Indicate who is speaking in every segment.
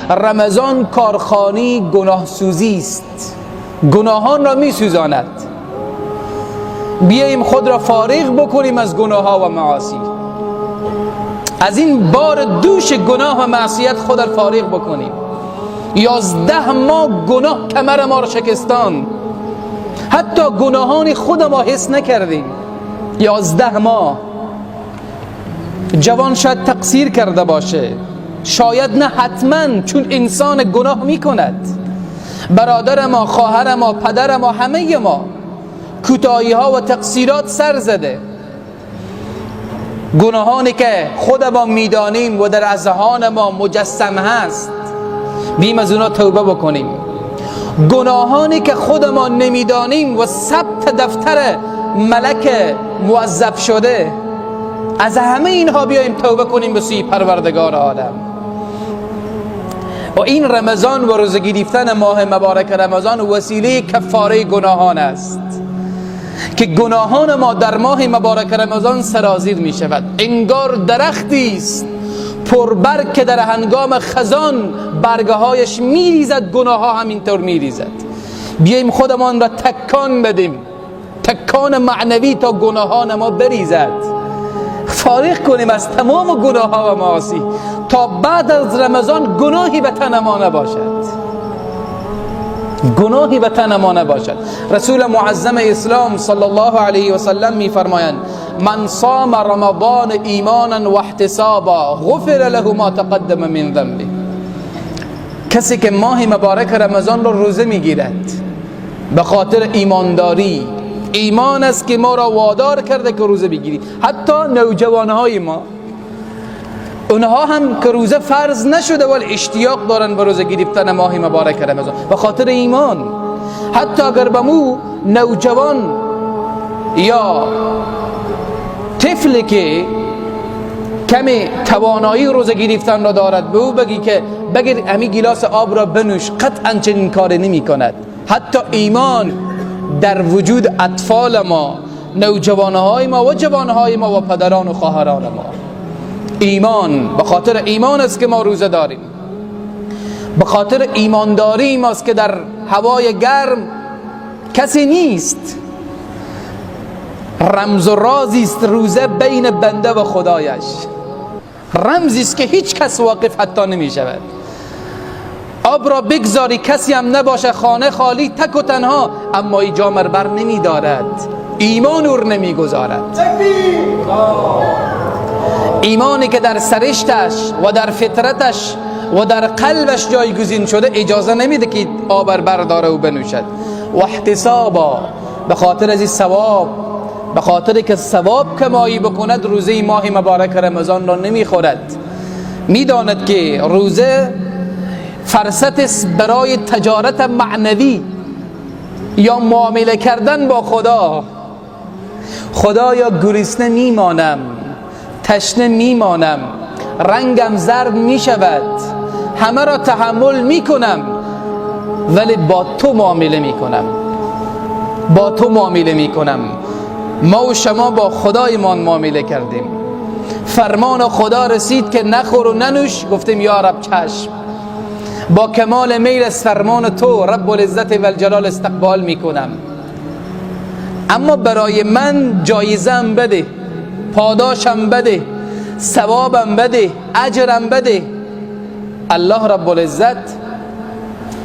Speaker 1: رمضان کارخانه گناه سوزی است، گناهان را می سوزاند. بیاییم خود را فارغ بکنیم از گناه ها و معاصی، از این بار دوش گناه و معصیت خود را فارغ بکنیم. 11 ماه گناه کمر ما را شکستان، حتی گناهان خود ما حس نکردیم. 11 ماه جوان شاید تقصیر کرده باشه، شاید نه، حتما، چون انسان گناه میکند. برادر ما، خواهر ما، پدر ما، همه ما کوتاهی ها و تقصیرات سر زده، گناهانی که خود ما میدانیم و در اذهان ما مجسم هست، بیم از اونا توبه بکنیم. گناهانی که خود ما نمیدانیم و ثبت دفتر ملک موظف شده، از همه اینها بیایم توبه کنیم به سوی پروردگار عالم. و این رمضان و روزه گرفتن ماه مبارک رمضان وسیله کفاره گناهان است که گناهان ما در ماه مبارک رمضان سرازیر می شود. انگار درختی است پربرگ که در هنگام خزان برگهایش می ریزد، گناه ها همینطور می ریزد. بیایم خودمان را تکان بدیم، تکان معنوی، تا گناهان ما بریزد، فارغ کنیم از تمام گناه ها و معاصی، تا بعد از رمضان گناهی به تن ما نباشد، گناهی به تن ما نباشد. رسول معظم اسلام صلی الله علیه و سلم می فرمایند من صام رمضان ایمانا و احتسابا غفر له ما تقدم من ذنبه. کسی که ماه مبارک رمضان را روزه میگیرد به خاطر ایمانداری، ایمان است که ما را وادار کرده که روزه بگیریم. حتی نوجوانهای ما، اونها هم که روزه فرض نشده ولی اشتیاق دارن به روزه گرفتن ماه مبارک رمضان به خاطر ایمان. حتی اگر به مو نوجوان یا طفلی که کمی توانایی روزه گرفتن را دارد به او بگی که بگیر امی گیلاس آب را بنوش، قطعا چنین کاری نمی کند. حتی ایمان در وجود اطفال ما، نوجوانهای ما و جوانهای ما و پدران و خواهران ما، ایمان به خاطر ایمان است که ما روزه داریم، به خاطر ایمانداری ماست که در هوای گرم کسی نیست. رمز و رازی است روزه بین بنده و خدایش، رمزی است که هیچ کس واقف حتی نمی شود. آب را بگذاری کسی هم نباشه، خانه خالی تک و تنها، اما ای جامر بر نمی دارد، ایمان اور نمی گذارد. ایمانی که در سرشتش و در فطرتش و در قلبش جایگزین شده اجازه نمیده که آب برداره و بنوشد. و احتسابا، به خاطر از این ثواب، به خاطر که ثواب کمایی بکند روزه ماه مبارک رمضان را نمیخورد. میداند که روزه فرصت است برای تجارت معنوی یا معامله کردن با خدا. خدایا گرسنه میمانم، تشنه میمانم، رنگم زرد میشود، همه را تحمل میکنم، ولی با تو معامله میکنم، با تو معامله میکنم. ما و شما با خدایمان معامله کردیم. فرمان خدا رسید که نخور و ننوش، گفتیم یا رب چشم. با کمال میل از فرمان تو رب العزت و الجلال استقبال میکنم، اما برای من جایزم بده، پاداشم بده، ثوابم بده، اجرم بده. الله رب العزت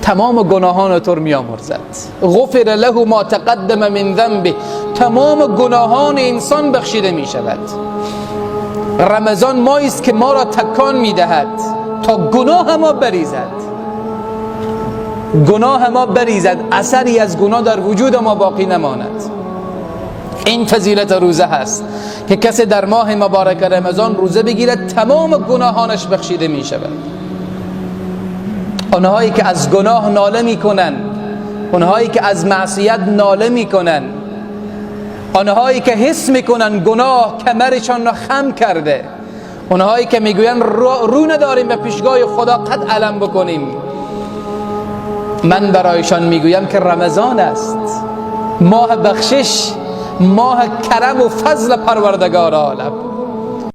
Speaker 1: تمام گناهان تو رو میامرزد. غفر له ما تقدم من ذنبه، تمام گناهان انسان بخشیده می شود. رمضان ماهی است که ما را تکان می دهد تا گناه ما بریزد، گناه ما بریزد، اثری از گناه در وجود ما باقی نماند. این فضیلت روزه هست که کسی در ماه مبارک رمضان روزه بگیرد تمام گناهانش بخشیده می شود. آنهایی که از گناه ناله می کنند، آنهایی که از معصیت ناله می کنند، آنهایی که حس می کنند گناه کمرشان را خم کرده، آنهایی که میگویند رو نداریم به پیشگاه خدا قد علم بکنیم، من برایشان میگویم که رمضان است، ماه بخشش، ماه کرم و فضل پروردگار عالم.